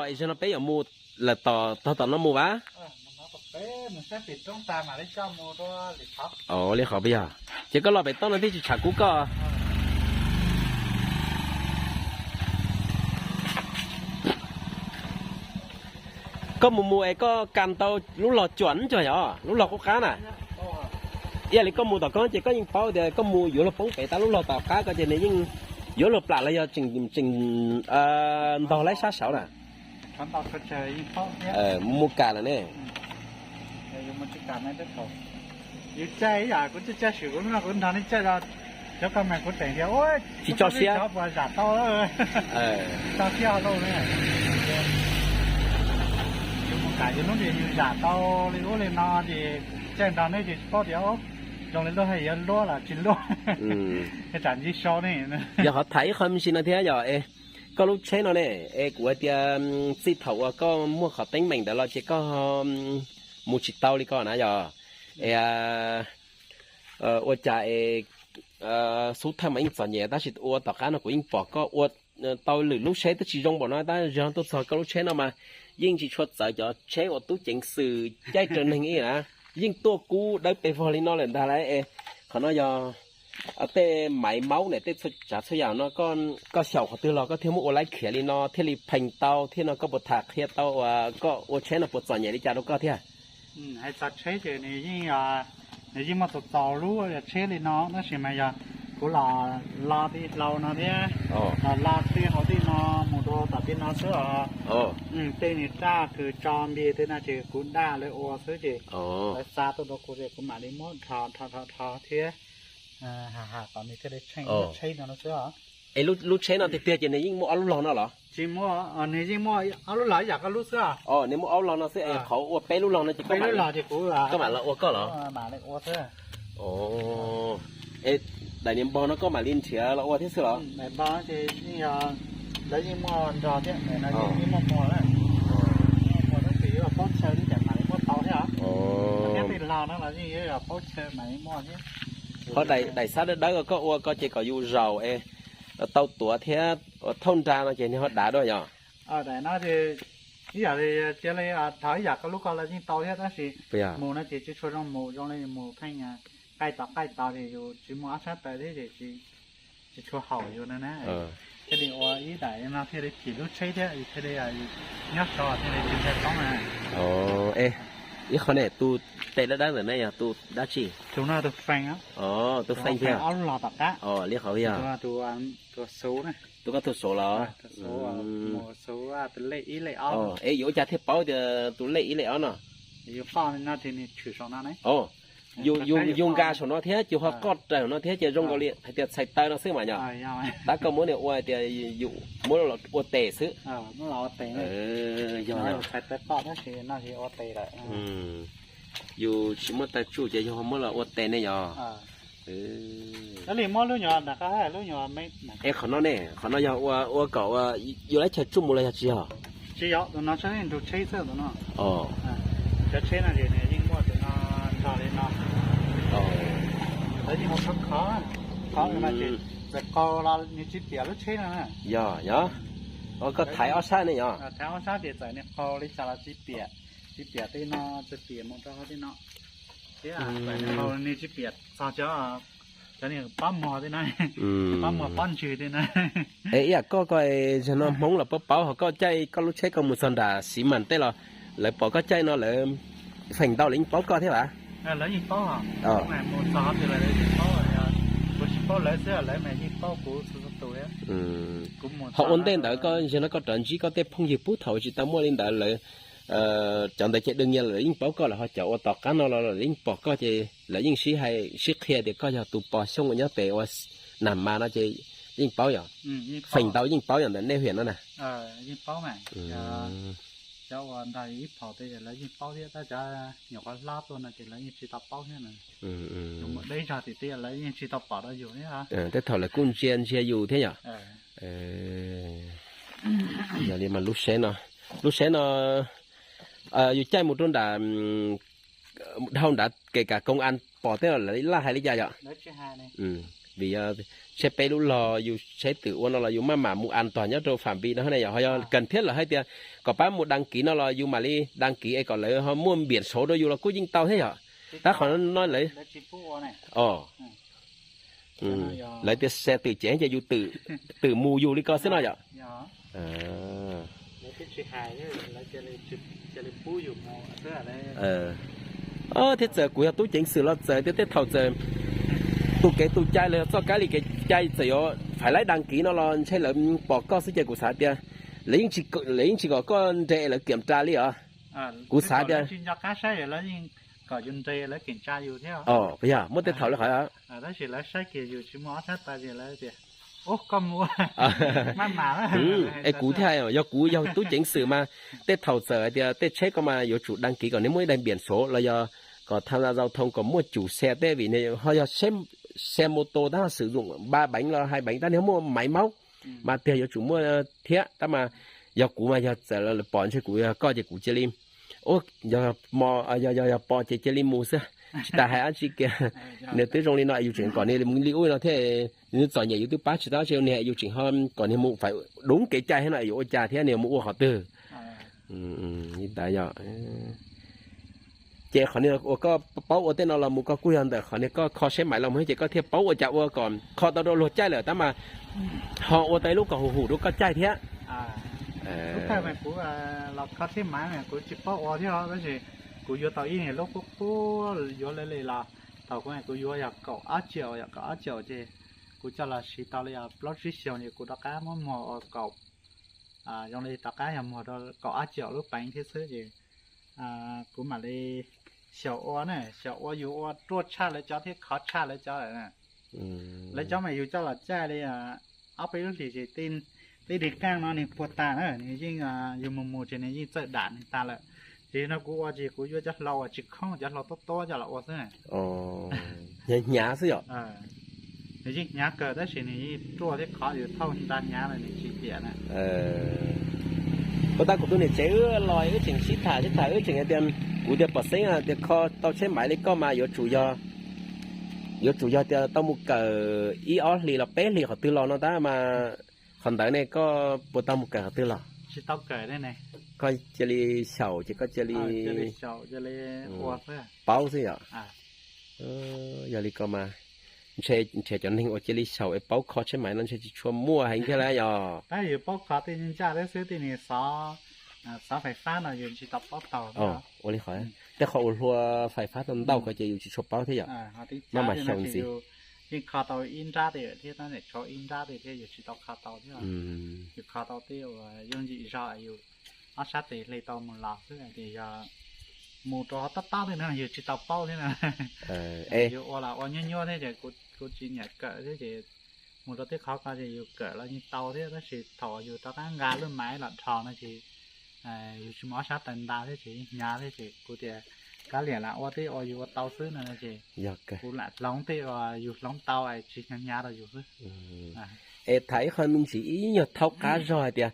Es zaum no peb yuav mus lawm tom, tog tom no mus vas? Li qhov puas yog? Ces koj los pem toj no thiaj tsis tshav kub koj. Koj mus mus es koj kam tau lub log cuam ntsuag yog lub log qub qab na. Ib yam li koj mus tom koj ces koj yeej paub tias koj mus yuav luag poob pem tab lub log tom qab ko ces nws yeej yuav luag plam los yog tseem ntog laib sab saud na. Mus kam lawm ne. Yus caij ib yam kuv caij, caij swm kuv nrog nej caij, cov koj mas kuv tseem tias tsis tso siab, cov puas zam tau, tsis tso siab lauj. Yus mus kam yus hnub twg yus zam tau li ub li no ces caij nrog nej ces tsis paub tias zoo li luaj haj yuav luaj los tsis luaj. Tsam ntsib sau ne. Yog qhov tham ib qho me ntsis no thiab yog es koj lub tsheb no ne, es kuv hais tias txij thaum uas koj muaj qhov teeb meem ntawd los ces koj mus tsis tau li ko na yog? Es ua cas es xub thawj mas yeej txom nyem tab sis ua tom qab no kuv yeej pom koj ua tau lwm lub tsheb twb tsis zoo npaum no tab sis tuaj txog koj lub tsheb no mas yeej tsis tshua txawv cov tsheb uas tub ceev xwm caij raws neeg ib na, yeej tuaj kub dawb pes vog li no lawm ntag lauj. Es qhov no yog tej maiv maub ne, tej txhua tsav txhua yam no koj xyaum qhov twg los koj thiaj muab ua laib khiav li no thiaj li pheej tau thiab no koj puas tham qhia tau uas koj ua tsheb no puas txom nyem li cas rau koj thiab? Hais txog tsheb ces nws yeej muaj txaus txaus lub tsheb li no tab sis mas yog kuv los lo tej hlau no thiab, los lo tej hauv tej no mus rau tom tej no xwb os. Tej nws raj kws tso npis tej no ces kuv daj lawv ua xwb ces lawv xa tuaj rau kuv ces kuv mam li muab dhos dhos dhos dhos thiab ha ha kom nws thiaj li tsheej lub tsheb no xwb os. Es lub tsheb no tiag tiag ces nws yeej muaj ob lub log no los? Tsis muaj, nws yeej muaj ob lub log ib yam koj lub xwb os. Nws muaj ob lub log no xwb es qhov ua peb lub log no ces koj mam los ua koj los? Es daim niag npog no koj mam li nrhiav los ua thiab xwb los? Daim npog ces yeej yog lawv yeej muaj nrog thiab, yeej muaj muag lawm. Muaj muag tab sis yuav paub chaw li cas mam li muab tau thiab os. Thiab tej log no los yeej yuav paub chaw mam li muaj thiab. Qhov daim xab dawb dawb koj ua ko ces kom yus zaum es tau tuav thiab thauj nra no ces nws ho dav dua yog? Daim no ces ib yam li cia li thov ib yam koj lub ko los yeej tau thiab tab sis mus no ces tsis tshua zoo mus, zoo li mus pheej qaij tod qaij tod ces yus tsis muaj ob sab taws thiab ces tsis tshua haum yus no na. Thiaj li ua ib daim no thiaj li phim lub tsheb thiab thiaj li nyob so thiaj li tsis ntshai poob na. Ib qho ne tus tes dawb dawb ntawm ne yog tus dab tsi? Tus no tus feej, tus feej thiab. Ob lub log tom qab. Li qhov yog tus xuv, tus koj tus xuv los? Es yuav ua cas thiaj paub tias tus lej ib lej ob no? Yus qoj no ces nws tshwm saum no ne. Yus, yus nqa saum no thiab ces ho qoj raws no thiab ces zoo nkaus li hais tias txhais taw no xwb mas yog. Tab koj muab nws ua tias yus muab los ua tes xwb. Yog, yog. Yus tsis muaj taw tsuj ces yus ho muab los ua tes ne yog. Es qhov no ne, qhov no yog ua, ua kom ua, yus lab chaw tsuj mus los yog tsis yog? Tsis yog, tus no tsheb ntug tsheb xwb tus no. Cov tsheb no ces nws yeej muaj tus no nrog li no. Lawv yeej ua khov khov, khov no ces txawm qaug los nws tsis piam lub tsheb no na. Yog, yog. Koj thaiv ob sab ne yog? Thaiv ob sab ces txawm nws qaug li cas los tsis piam, tsis piam tej no, tsis piam mus rau hauv tej no. Thiab txawm nws qaug nws tsis piam txog cov, cov niag pob muag tej na, pob muag pob ntsws tej na. Es ib yam koj ko, zaum no Hmoob los paub paub ho koj caij koj lub tsheb koj mus txog nram Xiv Mas tej los lawv pom koj caij no lawv feem ntau lawv yeej paub koj thiab vas? Lawv yeej paub, mus txog hauv twg los lawv yeej paub, kuv tsis paub lawv xwb lawv mas yeej paub kuv txhua txhua tus thiab. Ho ua ntej ntawd koj zaum no koj rov ntsib koj tej phooj ywg puag thaum tsis tau muaj li ntawd lawv, cov ntawd ces dwg nyias lawv yeej paub koj lawm ho cov uas tom qab no los lawv yeej pom koj ces lawv yeej sib hais sib qhia tias koj yog tus pog Xyooj uas nyob pem ua Nag Mas no ces yeej paub yog? Feem ntau yeej paub yog ntawm nej hiam no na? Cov uas nrog ib phaum tej lawv yeej paub thiab tab cov nyuam qhuav hlob tuaj no ces lawv yeej tsis tau paub thiab na. Mus deb zog tim tej lawv yeej tsis tau pom rau yus thiab. Tej thaum lawv kuj ntsia ntsia yus thiab yom. Yog li mas lub tsheb no, lub tsheb no yus caij mus rau nram dhau nrad kev kav koob as pom tej los lawv laj hais li cas yom? Vim yog tsheb peb lub los yus tsheb twm ua no los yus maj mam mus an tog nyob rau fam vim no ne yom, ho yog kawg thiab lawm hais tias kom pab mus đăng ký no los yus mam li đăng ký es kom lawv ho muaj npiam sov rau yus los kuj yeej tau thiab yom. Tab qhov no lawv, o, lawv tias xe twm ces ces yus twm mus yus li ko xwb no yom. Thiab txawm kuv yog tub ceev xwm los txawm tias tej thaum txawm tus kev tus cai los yog txoj kab li kev cai txawm yuav phải đăng ký no los ntshe lawv pom koj xwb ces kuv xav tias lawv yeej tsis kom koj nres lawv kiểm tra li os. Kuv xav tias yog muaj tej thaum li qhov es kuv thiaj, yog kuv yog tub ceev xwm mas tej thaum txawm hais tias tej tsheb ko mas yuav tsum đăng ký kom nws muaj ib daim npiam sov los yog kom tham gia giao thông kom muaj chủ xe tej vim ho yog xe mô tô tab sử dụng ba bánh los hai bánh tab nws muaj máy móc mas tiag yuav tsum muaj thiab tab mas yog kuv mas yog txawm lawv pom ntshe kuv yog koj ces kuv cia li, yog, yog, yog pom ces cia li mus xwb, tsis tas hais dab tsi kiag. Nws twb zoo li no yus tseem kom nws li ub no thiab, nws txom nyem yus twb pab tsis tau dab tsi, nws yus tseem ho kom nws mus phải đúng kev cai thiab no yuav ua cas thiab nws mus ua qhov twg. Li ntawd yog. Ces qhov niag uas koj paub ua tej no los mus koj kuj yog ntawm qhov niag koj kho seb maiv los mus ces koj thiaj paub ua cas ua kom kho tau rau luag caij lawm tab mas ho ua tau ib lub kom hum hum rau koj caij thiab. Lub thawj mas kuv los kho seb maiv kuv tsis paub ua thiab tab sis kuv yuav tau ib niag lub qub qub yuav li los thaum kuv kuv yuav yog kaum ob triệu, yog kaum ob triệu ces kuv coj los siv tau li plaub tsib xyoos ces kuv rov qab muab muag ua kaum, zoo li rov qab yog muag rau kaum ob triệu lub peev thiab xwb ces kuv mam li xyaum ua na, xyaum ua yus ua ruaj tshaj lawv cov thiab khov tshaj lawv cov lawm. Lawv cov mas yus coj los caij li ob peb lub hlis ces tej dig kaj no nws puas tas na, nws yeej, yus mus mus ces nws yeej txawj dam nws tas lawm. Ces no kuv ua ces kuv yuav cov hlau uas tsis khoob, cov hlau tuab tuab coj los ua xwb. Hnyav hnyav xwb yom. Nws yeej hnyav kawg tab sis nws yeej ruaj thiab khov, yus thauj nra hnyav lawm nws tsis tiam na. Puas tas kuv tus niam tsev wb los wb tseem sib tham sib tham wb tseem hais tias, kuv tias pom xeeb tias kho tau tsheb maiv li koj mas yuav tsum yog, yuav tsum yog tias tau mus kawm ib ob hlis los peb hlis qhov twg los no tab mas qhov ntawd ne koj puas tau mus kawm qhov twg los? Koj cia li xyaum ces koj cia li paub xwb yom. Yog li ko mas ntshe nrhiav cov neeg uas cia li xyaum es paub kho tsheb maiv no ntshe tsis tshua muaj heev thiab lawm yog. Ua li qhov, tej qhov uas hlua fais fab tau ntau ko ces yus tsis tshua paub thiab yom. Maj mam xyaum ntxiv. Yeej kho tau ib nrab tej thiab, tab sis tshuav ib nrab tej thiab yus tsis tau kho tau thiab. Yus kho tau tej uas yooj yim zog yus ob sab tes hle tau mus los xwb, tias yog mus rau hauv tob tob tej no yus tsis tau paub thiab na. Yus ua los ua nyuaj nyuaj thiab ces kuv tsis nyiam kawm thiab ces mus rau tej qhov ko ces yus kawm los yeej tau thiab tab sis thaum yus rov qab nqa lub maiv los dhos no ces yus tsis mus ob sab taw nta thiab ces yeej hnyav thiab ces kuv tias kav liam lam ua tej uas yus ua tau xwb no ces kuv lam hloov tej uas yus hloov tau es tsis hnyav hnyav rau yus xwb. Es tham ib qho me ntsis ib nyuag thaub qab zog hais tias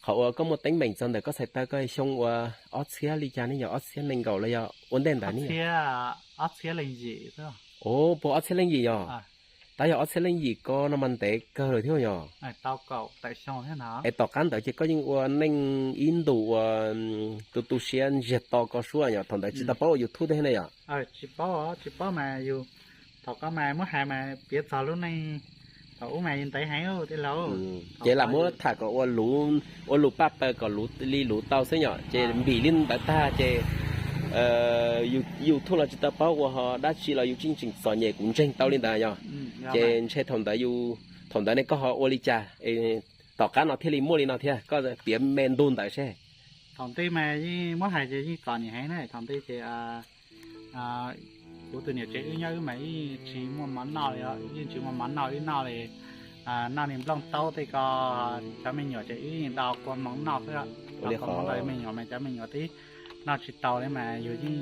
qhov uas koj muaj teeb meem txog ntawm koj txhais taw koj xyoo uas ob txhiab li cas ne, yog ob txhiab nees nkaum los yog ua ntej ntawd ne? Puag ob txhiab leej yim yog. Tab yog ob txhiab leej yim ko no mas ntev kawg lawm thiab yog. Es tom qab ntawd ces koj yeej ua neej ib ntus uas tu tu siab ntsiag to ko suab yom, thaum ntawd tsis tau paub ua YouTube tej ne yom. Tsis paub, tsis paub mas yus, thaum ko mas muab hais mas piav txog lub neej thaum ub mas ntev heev tej laug. Ces lam muab tham kom ua luv, ua lus paj paws kom luv li luv tau xwb yom, ces npim li ntawd tag ces YouTube los tsis tau paub ua ho dab tsi los yus tseem txom nyem kuv ntseeg tau li ntawd yom. Ces ntshe thaum ntawd, thaum ntawd ne koj ho ua li cas tom qab no thiaj li muaj li no thiab, koj piav me ntu ntawd seb. Thaum ntej mas yeej muab hais ces yeej txom nyem heev na, thaum ntej ces kuv tus niam tsev wb nyob wb mas yeej tsis muaj mov noj li, yeej tsis muaj mov noj wb noj li, noj li nplooj taub tej ko, cov me nyuam ces wb yeej do kua hmoov noj xwb. Kua hmoov ntawd me nyuam mas cov me nyuam twb noj tsis tau li mas yus yeej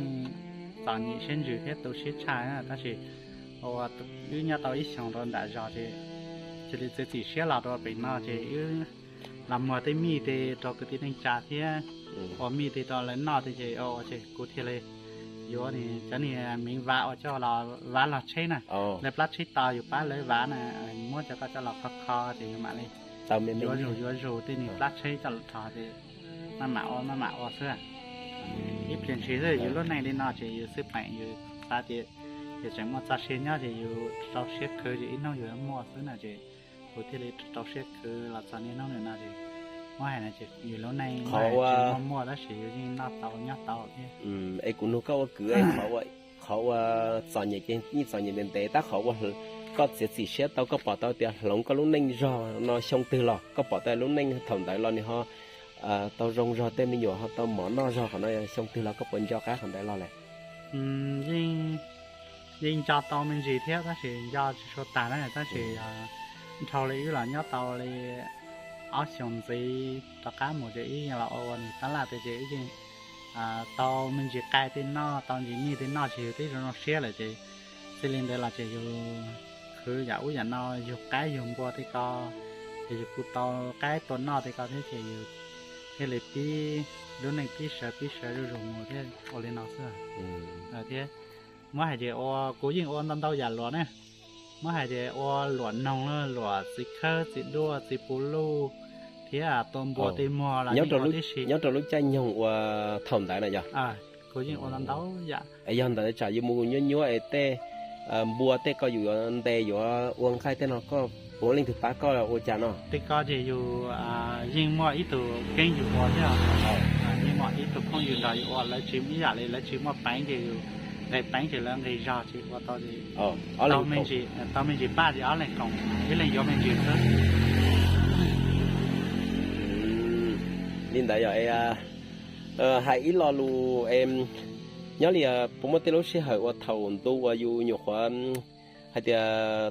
txom nyem siab ntsws thiab tu siab tshaj, tab sis wb nyob tau ib xyoos rau nram zos ces cia li txiav txim siab los rau pem no ces wb los muag tej mij tej rau kwv tij neej tsa thiab, ua mij tej rau lawv noj tej ces kuv thiaj li Yuav cov niag miv vav uas coj los vav log tsheb na, lawv plab tsheb to yus pab lawv vav na, muab cov ko coj los kho kho ces yus mam li yuav zus yuav zus tej niag plab tsheb coj los rho ces maj mam ua maj mam ua xwb. Ib pliag ntshis xwb yus lub neej li no ces yus xwb peem yus xav tias yus tseem muaj txoj sia nyob ces yus rau siab khwv ces ib hnub yus muaj xwb na ces kuv thiaj li rau siab khwv los txog niaj hnub nim no ces muab hais no ces yus lub neej muaj muaj tab sis yus yeej noj tau nyob tau thiab. Es kuv nug koj ua kwv, qhov ua txom nyem ces yeej txom nyem ntev ntev tab qhov ua koj txiav txim siab tau koj pom tau tias hloov koj lub neej zog no xyoo twg los koj pom tau lub neej thaum ntawd los nws ho tau zoo zog tej me nyuam ho tau mov noj zog qhov no xyoo twg los koj puas nco qab qhov ntawd los lawm? Yeej nco tau me ntsis thiab tab sis nco tsis tshua tag na tab sis dhau li wb los nyob tau li ob xyoos ntxiv rov qab mus ces wb yeej los ua ua nws tab laj tias ces wb yeej tau me ntsis qai tej noj tau ntsis mij tej noj ces yus twb zoo zoo siab lawm ces txij li ntawd los ces yus khwv yam ub yam no yus qaib yus npua tej ko ces yus kuj tau qaib tua noj tej ko thiab ces yus thiaj li pib lub neej pib sawv pib sawv zuj zus mus thiab ua li no xwb thiab. Muab hais tias ua kuv yeej ua ntau ntau yam luam ne, muab hais tias ua luam noog, luam txiv khawb txiv duaj txiv puv luj thiab tua npua tej muag los yeej ua tib si. Nyob rau lub caij nyoog uas thaum ntawd na yog kuv yeej ua ntau ntau yam. Yog ntawd tsam yus mus nyuab nyuab es tej npua tej ko yus yuav ntes yuav ua nqaij tej no koj puav leej twg pab koj ua cas no? Tej ko ces yus yeej muaj ib tug keeb yus ua thiab, yeej muaj ib tug phooj ywg nrog yus ua, lawv tsis ib yam li lawv tsis muaj peev ces yus nqis peev ces lawv nqis zog ces ua tau tau me ntsis paj ces ob leeg koom, ib leeg yuav me ntsis xwb. Li ntawd yog hais ib lo lus nyob li puas muaj tej lub sij hawm uas thaum ntu uas yus nyuam qhuav hais tias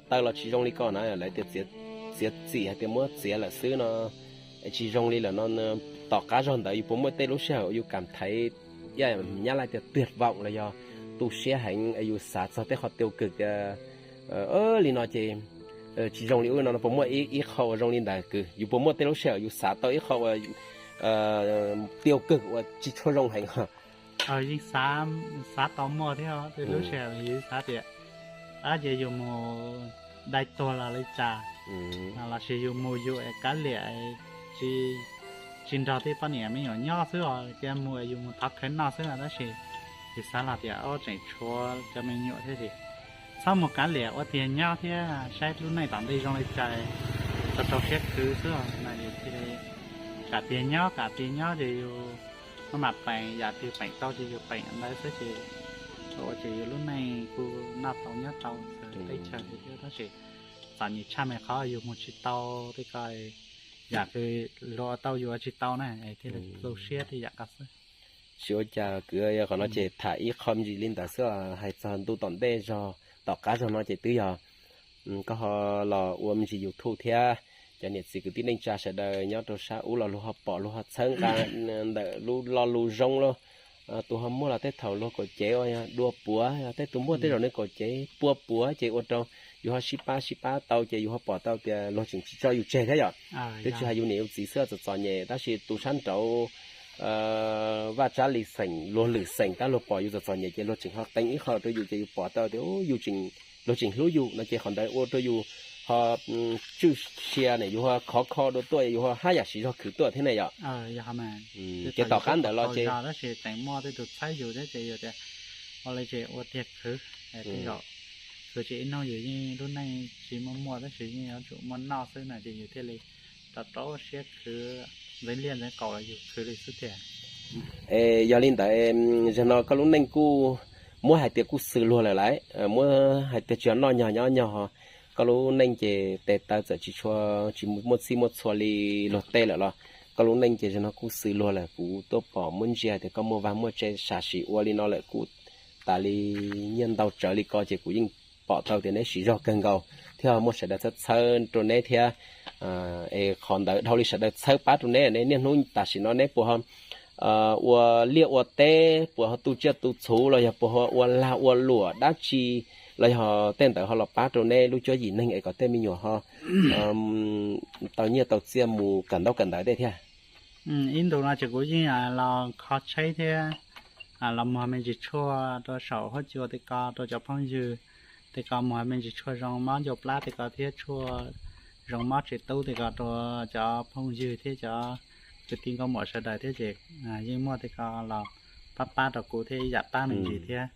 taw los tsis zoo li ko na lawv tias txiav txim hais tias muab txiav lawm xwb no tsis zoo li lawm no, tom qab zog ntawd yus puas muaj tej lub sij hawm uas yus kam thaiv, nyab laj tias tuyệt vọng los yog tu siab heev es yus xav txog tej qhov tiêu cực tias li no ces tsis zoo li ub no, puas muaj ib qho uas zoo li ntawd kwv? Yus puas muaj tej lub sij hawm yus xav tau ib qho uas tiêu cực uas tsis tshua zoo heev? Yeej xav tau muaj thiab, tej lub sij hawm yus xav tias ab ces yus mus dai tuag los li cas, lossis yus mus yus es kav liam tsis nrog tej poj niam me nyuam nyob xwb os, cia mus yus mus thov khawv noj xwb no tab sis yus xav los tias ob tseem tshuav cov me nyuam thiab ces txhob mus kav liam ua tiag nyob thiab saib lub neej tom ntej zoo li cas, rau rau siab khwv xwb os no yus thiaj li kam tiag nyob, kam tiag nyob ces yus maj mam peem, yam twg peem tau ces yus peem ntawd xwb ces ua ces yus lub neej kuj noj tau nyob tau txawv teb chaws thiab tab sis txom nyem tshaj me qhov yus mus tsis tau tej ko, yam kws luag ua tau yus ua tsis tau na es thiaj li tu siab tej yam ko xwb. Tsis ua cas kwv, yog qhov no ces tham ib qho me ntsis li ntawd xwb, hais txog ntu tom ntej zog tom qab zog no ces twb yog koj ho los ua me ntsis YouTube thiab, cov niam txiv kwv tij neej tsa sawv daws nyob rau sab ub los luag ho pom luag ho txhawb nqa ntawm lub lo lus zoo lauj. Tus ho muaj los tej thaum luag kaum cev ua dua puav, tej tus muaj tej zaum nws kaum cev pua puav ces ua rau yus ho sib pab sib pab tau ces yus ho pom tau tias luag tseem tsis tso yus tseg thiab yom. Twb tsis hais yus niam yus txiv xwb txom txom nyem tab sis tus sab nraud vaj tsab li xeem luag lwm xeem tab luag pom yus txom txom nyem ces luag tseem ho qee ib qho rau yus ces yus pom tau tias yus tseem, luag tseem hlub yus no ces qhov ntawd ua rau yus ho tswj sia ne, yus ho khov kho dua tuaj, yus ho haj yam siv zog khwv tuaj thiab ne yom. Ces tom qab ntawd los ces ua li ces ua tiag khwv, tej zaum khwv ces ib hnub yus yeej lub neej tsis muaj muaj tab sis yeej yuav tsum muaj noj xwb no ces yus thiaj li rau rau siab khwv ntxeev liaj ntxeev qaum los yus khwv li xwb tiag. Es yog li ntawd, zaum no koj lub neej kuj muab hais tias kuj xws luag lawm lauj, muab hais tias tsis yog noj nyog nyob nyog, koj lub neej ces tes taw txawm tsis tshua, tsis muaj txhij muaj txhua li luag tej lawm los koj lub neej ces zaum no kuj xws luag lawm. Kuv tuaj pom muab ntsia hais tias koj muaj vaj muaj tse sam sim ua li no lawm kuj tas li nyiaj ntau tsawv li ko ces kuv yeej pom tau tias neb siv zog kawg nkaus thiab muaj sawv daws txhawb txhawb rau neb thiab. Es qhov ntawd dhau li sawv daws txhawb pab rau neb, niaj hnub tam sim no neb puas ho ua liaj ua teb, puas ho tu tsiaj tu txhuv los yog puas ho ua lag ua luam dab tsi los yog tej ntawd ho los pab rau neb lub cuab yim neeg es kom tej me nyuam ho tau nyiaj tau txiaj mus kawm ntaub kawm ntawv tej thiab. Ib ntus no ces kuv yeej los kho tsheb thiab los mus hais me ntsis tshuaj rau saum huab cua tej ko rau cov phooj ywg, tej ko mus hais me ntsis tshuaj zoo mob ncauj plab tej ko thiab tshuaj zoo mob tsev tub tej ko rau cov phooj ywg thiab cov kwv tij nkauj muam sawv daws thiab ces yeej muaj tej ko los pab pab rau kuv thiab ib yam pab me ntsis thiab.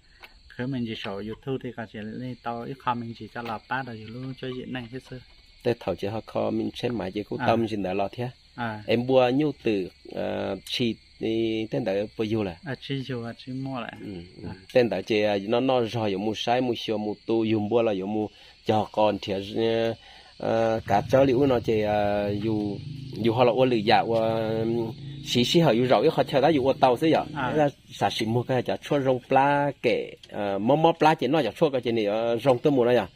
Khwv me ntsis saum YouTube tej ko ces yeej tau ib qho me ntsis coj los pab rau yus lub cuab yim neej thiab xwb. Tej thaum ces ho kho tsheb maiv ces kuj tau me ntsis ntawd los thiab. Es npua nyuj twm tshis tej ntawd puas yug lawm? Tsis yug, tsis muaj lawm. Tej ntawd ces noj noj zog yuav mus saib mus xyuas mus tu, yug npua los yuav mus cog qos nrhiav kav tsawb li ub no ces yus ho los ua lwm yam ua siv sij hawm yus zaum ib qhov chaw tab yus ua tau xwb yom. Tam sim muag koj cov tshuaj zoo plab kem, mob mob plab ces noj cov tshuaj ko ces nws yuav zoo tuaj mus no yom.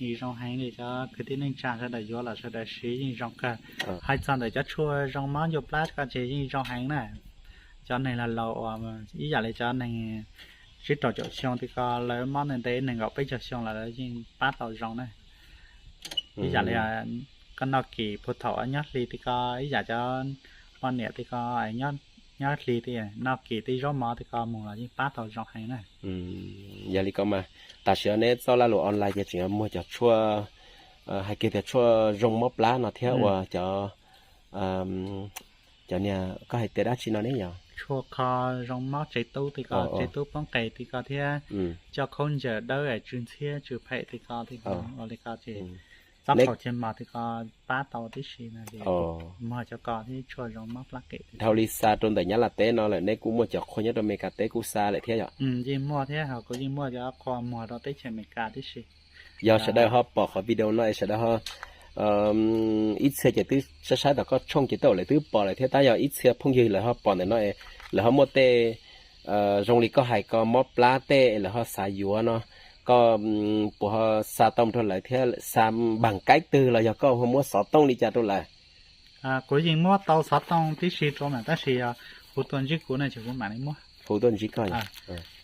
Yeej zoo heev li, cov kwv tij neej tsa sawv daws yuav los sawv daws siv yeej zoo kawg. Hais txog ntawm cov tshuaj zoo mob ncauj plab ko ces yeej zoo heev na. Cov neeg laus laus uas ib yam li cov neeg tsib rau caum xyoo tej ko lawv mob ntev ntev nees nkaum peb caug xyoo los lawv yeej pab tau zoo na. Ib yam li koj noj kis puag thaum nyob hli tej ko, ib yam cov poj niam tej ko nyob hli tej noj kis tej zaub mov tej ko mus los yeej pab tau zoo heev na. Yog li ko mas tam sim no neb txoj laj lus online ces tseem yuav muag cov tshuaj, hais kiag tias tshuaj zoo mob plab no thiab ua cov, cov niag koj hais tias dab tsi no ne yog? Tshuaj kho zoo mob tsev tub tej ko, tsev tub poob qes tej ko thiab coj khaub ncaws dawb es tsw ntxhiab tsw phem tej ko, tej ko ua li ko ces txob qhaus ceg mos tej ko pab tau tib si no. Muag cov ko thiab tshuaj zoo mob plab kem. Dhau li xa rau ntawm Nyab Laj teb no lawm neb kuj muaj cov qhua nyob rau Amelikas teb kuj xa lawm thiab yom? Yeej muaj thiab, ho kuv yeej muaj cov qhua muag rau teb chaws Amelikas tib si. Yog sawv daws ho pom qhov video no es sawv daws ho ib txhia ces twb saib saib tom koj tshooj ces tej zaum lawv twb pom lawm thiab, tab yog ib txhia phooj ywg lawv ho pom ntawm no es lawv ho muaj tej zoo li koj hais ko mob plab tej lawv ho xav yuav no, koj puas ho xa tau rau lawv thiab xa npam kaib twg los yog koj ho muab xov tooj li cas rau lawv? Kuv yeej muab tau xov tooj tib si rau na, tab sis yog hu tuaj ntsib kuv ne ces kuv mam li muab. Hu tuaj ntsib koj,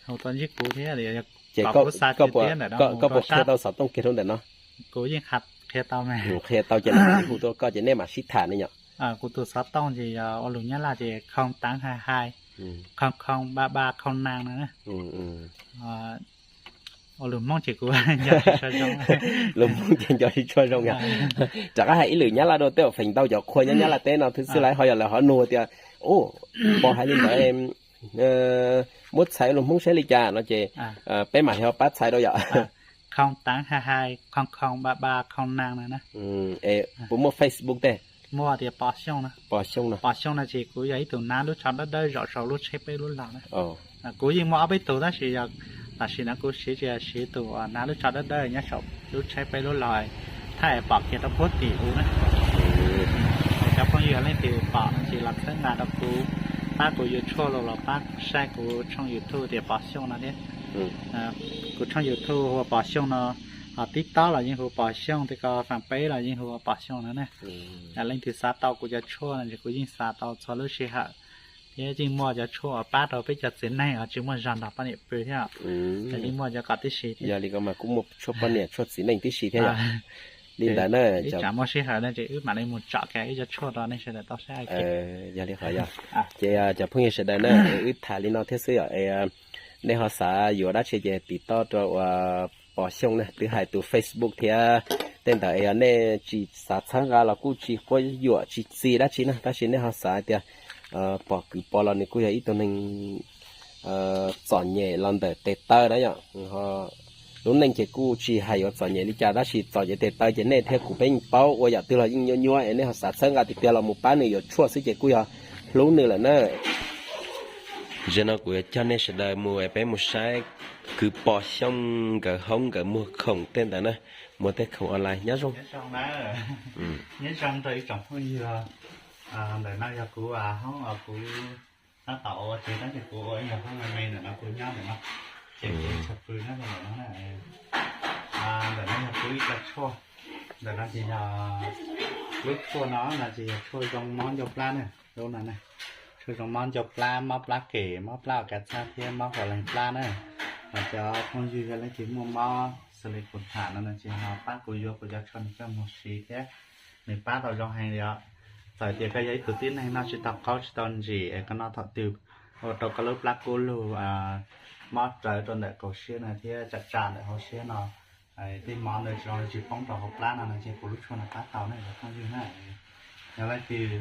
hu tuaj ntsib kuv thiab ces kom kuv xa tiag tiag ntawm no, koj puas qhia tau xov tooj kiag rau ntawm no? Kuv yeej qhia tau mas. Qhia tau ces lawv hu tuaj koj ces nej mam sib tham ne yom. Kuv tus xov tooj ces yog ua lus Nyab Laj ces không tám hai hai không không ba ba không năm no. Ua lus Hmoob ces kuv nco tsis tshua zoo. Lus Hmoob ces nco tsis tshua zoo yog. Rov qab hais ib lwm Nyab Laj rau tej zaum feem ntau cov qhua nyob Nyab Laj teb no xwb xwb lawv ho yog lawv ho nug tias, ub, pom hais li ntawd muab txhais lus Hmoob saib li cas no ces peb mam li ho pab txhais rau yom. Không tám hai hai không không ba ba không năm no. Puas muaj Facebook tej? Muaj tias Pov Xyooj no. Pov Xyooj no ces kuv yog ib tug nab lub tsho dawb dawb zaum saum lub tsheb peb lub log na. Kuv yeej muaj ob peb tug tab sis yog tam sim no kuv siv tsis siv tus nab lub tsho dawb dawb nyob saum lub tsheb peb lub log, thaj pom kiag rau puag tim u na. Cov phooj ywg leej twg pom no ces los txhawb nqa rau kuv, pab kuv yuav tshuaj los los pab saib kuv tshooj YouTube tias Pov Xyooj no thiab. Kuv tshooj YouTube hu ua Pov Xyooj no, ho TikTok los yeej hu Pov Xyooj, tej ko fanpage los yeej hu ua Pov Xyooj no na. Leej twg xav tau kuv cov tshuaj no ces kuv yeej xa tau txhua lub sij hawm, thiab yeej muaj cov tshuaj uas pab rau peb cov txiv neej uas tsis muaj zog nrog poj niam pw thiab. Yeej muaj cov kom tib si thiab. Yog li ko mas kuj muaj tshuaj poj niam tshuaj txiv neej tib si thiab yom. Li ntawd na, ib tsam muaj sij hawm no ces wb mam li mus tsom kiag ib co tshuaj rau nej sawv daws tau saib. Yog li qhov yog, ces cov phooj ywg sawv daws na, wb tham li no thiab xwb yom. Nej ho xav yuav dab tsi ces tim toj rau uas Pov Xyooj na, twb hais tus Facebook thiab tej ntawd es yog nej tsis xav txhawb nqa los kuj tsis quab yuam tsis txi dab tsi na, tab sis nej ho xav hais tias pom kwv Pov los nws kuj yog ib tug neeg txom nyem los ntawm tes taw na yom. Lub neej ces kuj tsis hais yuav txom nyem li cas tab sis txom nyem tes taw ces nej thiab kuv peb yeej paub, ua yam twg los yeej nyuaj nyuaj es nej ho xav txhawb nqa tiag tiag los mus pab nws yuav tshuaj xwb ces kuj yog hlub nws lawm na. Zaum no kuv yuav coj nej sawv daws mus es peb mus saib kwv Pov Xyooj nkawd hoob nkawd muag khoom tej ntawd na, muag tej khoom online. Nyob zoo, nyob zoo rau ib tsoom phooj ywg. Ntawm no yog kuv hoob uas kuv tab tom ua tsev tab sis kuv ua ib nyuag hoob me me ntawm no kuv nyob ntawm no, ces kuv tshaj pw nyob rau ntawm no na. Ntawm no yog kuv ib co tshuaj, ntawm no ces yog lub tshuaj no no ces yog tshuaj zoo mob ncauj plab na, lub no na. Tshuaj zoo mob ncauj plab, mob plab kem, mob plab uas kav txhab thiab mob qos leeg plab na. Mas cov phooj ywg yog leej twg muaj mob xws li kuv tham no no ces ho pab kuv yuav kuv cov tshuaj no coj mus siv thiab, nws pab tau zoo heev li os. Txawm tias koj yog ib tug tib neeg noj tsis tau qaub tsis tau ntsim es koj noj thaum twg ua rau koj lub plab kub lug mob rawv rau ntawm kaum siab no thiab tsam tsam ntawm hauv siab no, tej mov ntawd tsis zoo tsis poob rau hauv plab no no ces kuv lub tshuaj no pab tau nej cov phooj ywg na. Yog leej twg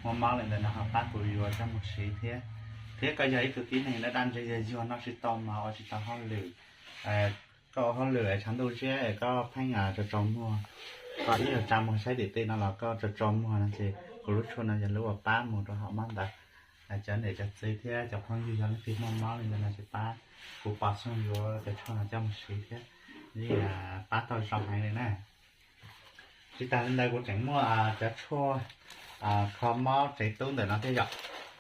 muaj mob li ntawd no ho pab kuv yuav coj mus siv thiab. Thiab koj yog ib tug tib neeg daj daj ntseg yog yuag noj tsis tau mov ua tsis tau hauj lwm, koj ua hauj lwm tshav ntuj ziab es koj pheej tso tso muag, koj ib nyuag tsa muag saib tim tej no los koj tso tso muag no ces kuv lub tshuaj no yog lub uas pab mus rau hom mob ntawd. Cov niam cov txiv thiab cov phooj ywg yog leej twg muaj mob li ntawd no ces pab kuv pom xyooj yuav cov tshuaj no coj mus siv thiab, yeej pab tau zoo heev li na. Tsis tas li ntawd kuv tseem muaj cov tshuaj kho mob tsev tub ntawm no thiab yom.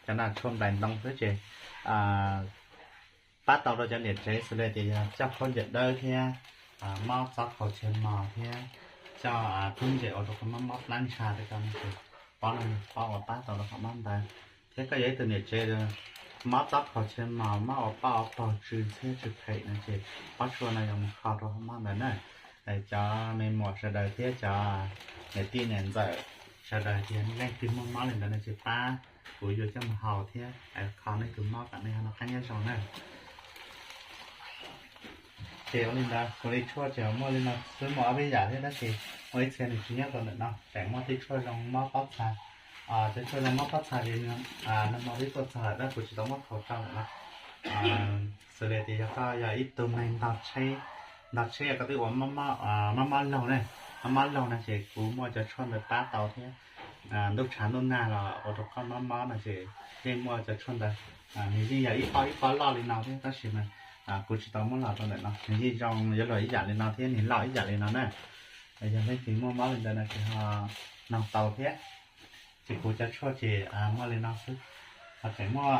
Cov no tshuaj nplais ntoo xwb ces pab tau rau cov niam tsev xws li tias yog coj khaub ncaws dawb thiab mob txob khaus txhia mos thiab coj khaub ncaws ua rau koj mob mob plab ntsha tej ko no ces pob no pob uas pab tau rau qhov mob ntawd. Thiab koj yog ib tug niam tsev mob txob khaus txhia mos, mob ua poj ua paug tsw ntxhiab tsw phem no ces pob tshuaj no yuav mus kho rau qhov mob ntawd na. Cov me muam sawv daws thiab cov niam tij niam ntxawm sawv daws tias leej twg muaj mob li ntawd no ces pab kuv yuav coj mus haus thiab kho nej tus mob kom nej ho noj qab nyob zoo na. Ces ua li ntawd kuv li tshuaj ces muaj li no xwb, muaj ob peb yam thiab tab sis muaj ib txhia nws tsis nyob rau ntawm no, tseem muaj tej tshuaj zoo mob pob txha. Cov tshuaj zoo mob pob txha ces nag hmo twb tuaj txog lawm tab kuv tsis tau muab thaij rau ntawm no. Xws li tias yog koj yog ib tug neeg ntog tsheb, ntog tsheb koj twb ua mob mob laug ne, mob mob laug no ces kuv muaj cov tshuaj ntawd pab tau thiab. Ntuj tshav ntuj nag los ua rau koj mob mob no ces yeej muaj cov tshuaj ntawd. Nws yeej yog ib pob ib pob loj li no thiab tab sis mas kuv tsis tau muab los rau ntawm no, nws yeej zoo yuav luag ib yam li no thiab nws loj ib yam li no na. Yog leej twg muaj mob li ntawd no ces ho noog tau thiab. Ces kuv cov tshuaj ces muaj li no xwb. Ho tseem muaj,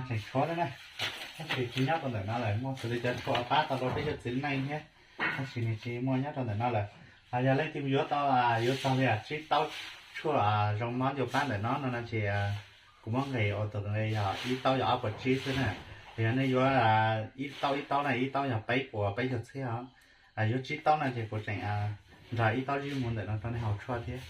tseem tshuav thiab na, tab sis tsis nyob rau ntawm no lawm, muaj xws li cov tshuaj pab tau rau peb cov txiv neej thiab, tab sis nws tsis muaj nyob rau ntawm no lawm. Ho yog leej twg yuav tau, yuav txog li tsib taub tshuaj zoo mob ncua plab ntawm no no no ces kuv muab nqes ua tus nqe yog ib taub yog ob puas tsib xwb na. Yog nej yuav ib taub ib taub na, ib taub yog peb puas peb caug txhiab os. Yuav tsib taub no ces kuv tseem nrog ib taub zib mu ntawm no rau nej haus tshuaj thiab.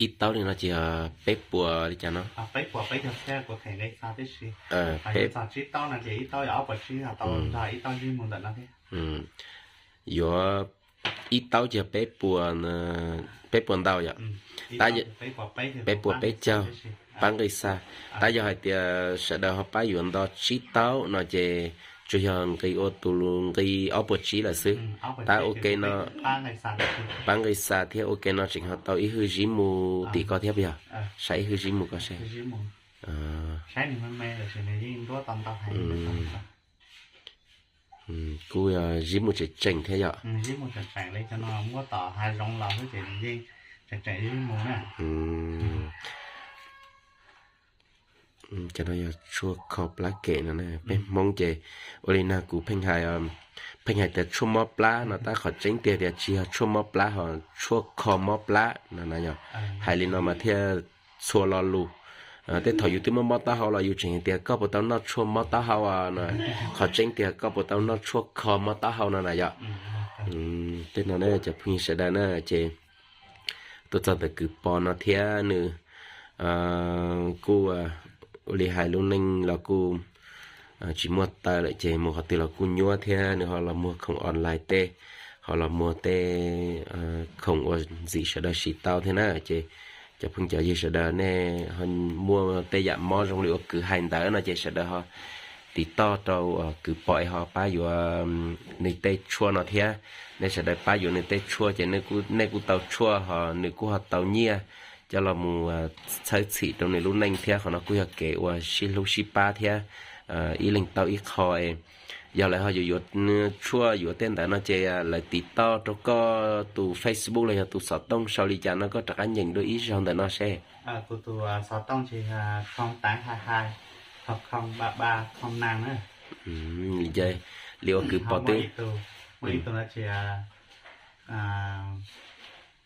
Ib taub li no ces peb puas li cas no? Peb puas peb caug txhiab, kuv them nqe xa tib si. Yuav txog tsib taub no ces ib taub yog ob puas tsib, tau nrog ib taub zib mu ntawm no thiab. Yuav ib taub ces peb puas, peb puas ntau yom. Peb puas peb caug, pab nqi xa. Tab yog hais tias sawv daws ho pab yuav nto tsib taub no ces tsuas yog nqi ua tus nqi ob puas tsib lawm xwb. Tab ua ke no, pab nqi xa thiab ua ke no tseem ho tau ib hwj zib mu tim ko thiab puas yog? Saib ib hwj zib mu ko seb. Kuj zib mu tseem tseem thiab yom. Cov no yog tshuaj kho plab kem no na. Peb Hmoob ces ua li no kuv pheej hais, pheej hais tias tshuaj mob plab no tab qhov tseeb tiag tias tsis yog tshuaj mob plab ho tshuaj kho mob plab no na yom. Hais li no mas thiaj txhua lo lus. Tej thaum yus twb mob mob taub hau los yus tseem hais tias koj puas tau noj tshuaj mob taub hau no, qhov tseeb tiag koj puas tau noj tshuaj kho mob taub hau no na yom. Tej no ne cov phooj ywg sawv daws na ces tuaj txog ntawm kwv Pov no thiab nws kuj ua li hais lub neej los kuj tsis muaj taw lawm ces mus qhov twg los kuj nyuaj thiab nws ho los muag khoom online tej, ho los muag tej khoom uas ntxim sawv daws siv tau thiab na ces cov phooj cov ywg sawv daws nej ho muaj tej yam mob zoo li uas kwv hais ntawd no ces sawv daws ho tiv toj rau kwv Pov es ho pab yuav nws tej tshuaj no thiab. Nej sawv daws pab yuav nws tej tshuaj ces nej kuj tau tshuaj ho nws kuj ho tau nyiaj coj los mus txhawb txhim rau nws lub neej thiab qhov no kuj yog kev uas sib hlub sib pab thiab ib leeg tau ib qho. Yog lawv ho yuav yuav tshuaj yuav tej ntawd no ces lawv tiv toj rau koj tus Facebook los yog tus xov tooj sau li cas no koj rov qab nyeem dua ib zaug ntawm no seb. Kuv tus xov tooj ces khoo tav ha ha, khoo khoo ba ba khoo na na. Li ua kwv Pov twb muaj ib tug no ces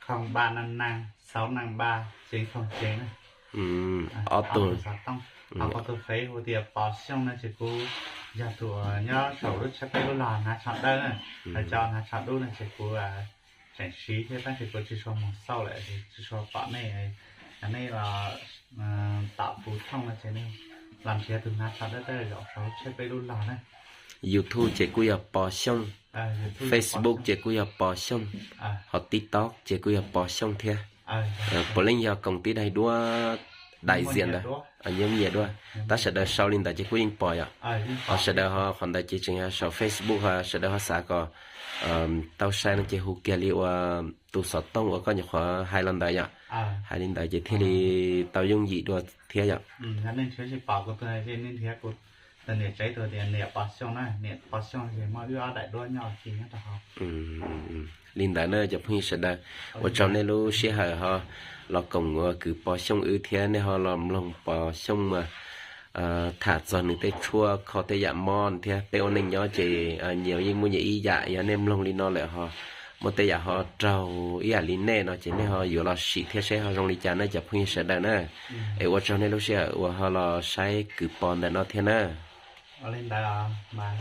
khoo ba na na, sáu năm ba chín không chín na. Ob tug xov tooj. Ho kuv tus Facebook tias Pov Xyooj no ces kuv yog tus nyob saum lub tsheb peb lub log hnav tsho dawb na, hnav tsho dub no ces kuv tseem siv thiab tab sis kuv tsis tshua mus xauj lawm, tsis tshua pom nej Nej los tam tus thooj no ces nej los nrhiav tus hnav tsho dawb dawb zaum saum tsheb peb lub log na. YouTube ces kuj yog Pov Xyooj, Facebook ces kuj yog Pov Xyooj, ho TikTok ces kuj yog Pov Xyooj thiab. Puav leej yog koom tib daim duab, daim ziam ntawd, nyiaj duab, tab sawv daws sau li ntawd ces kuj yeej pom yom. Ho sawv daws ho qhov ntawd ces tseem yog saum Facebook ho sawv daws ho xav kom tau saib no ces hu kiag li uas tus xov tooj uas koj nyuam qhuav hais los ntawd yom. Hais li ntawd ces thiaj li tau yooj yim dua thiab yom. Yog nej nrhiav tsis pom kuv tus, nej nrhiav kuv tus niam tsev tus tias niam Pov Xyooj na, niam Pov Xyooj ces muaj wb ob daim duab nyob ua ke nyob rau hauv. Li ntawd na cov phooj ywg sawv daws, ua tsaug nej lub sij hawm ho los koom ua kwv Pov Xyooj wb thiab nej ho los mloog Pov Xyooj mas tham txog nws tej tshuaj kho tej yam mob thiab. Peb ua neej nyob ces nyias yeej muaj nyias ib yam, yog nej mloog li no lawm ho muaj tej yam ho raug ib yam li nej no ces nej ho yuav los sim thiab seb ho zoo li cas na cov phooj ywg sawv daws na. Es ua tsaug nej lub sij hawm uas ho los saib kwv Pov ntawm no thiab na. Ua li ntawd mas